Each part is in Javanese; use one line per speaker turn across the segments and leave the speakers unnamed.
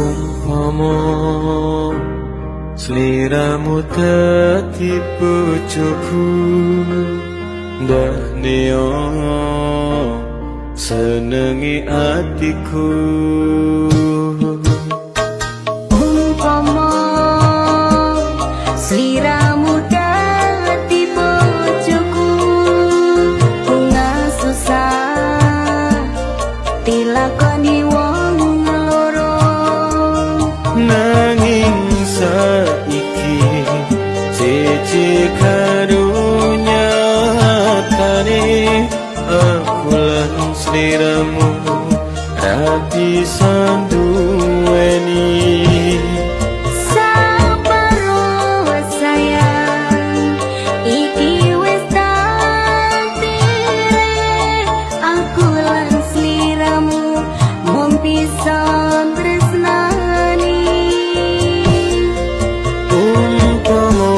Umpama sliramu dadi bojoku, ndane senengi atiku.
Umpama sliramu dadi bojoku, bunga susah dilakoni wong loro.
Nanging saiki siji karo nyatane, aku lan sliramu ra bisa duweni.
Sabar sayang, iki wis takdire, aku lan sliramu mung bisa tresnani.
Umpama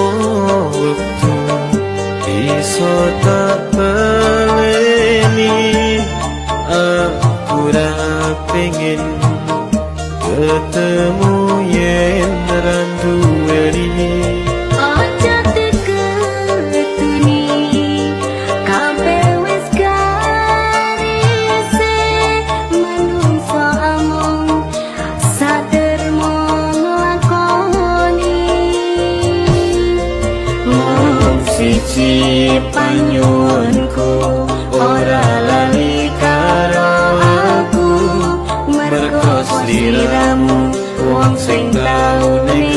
wektu iso tak baleni, aku ra pengen ketemu yen ra duweni.
Aja diketuni, kabeh wis garise, manungsa amung sadermo nglakoni.
Mung siji panyuwunku, ora lali karo aku, mergo sliramu wong sing tau ning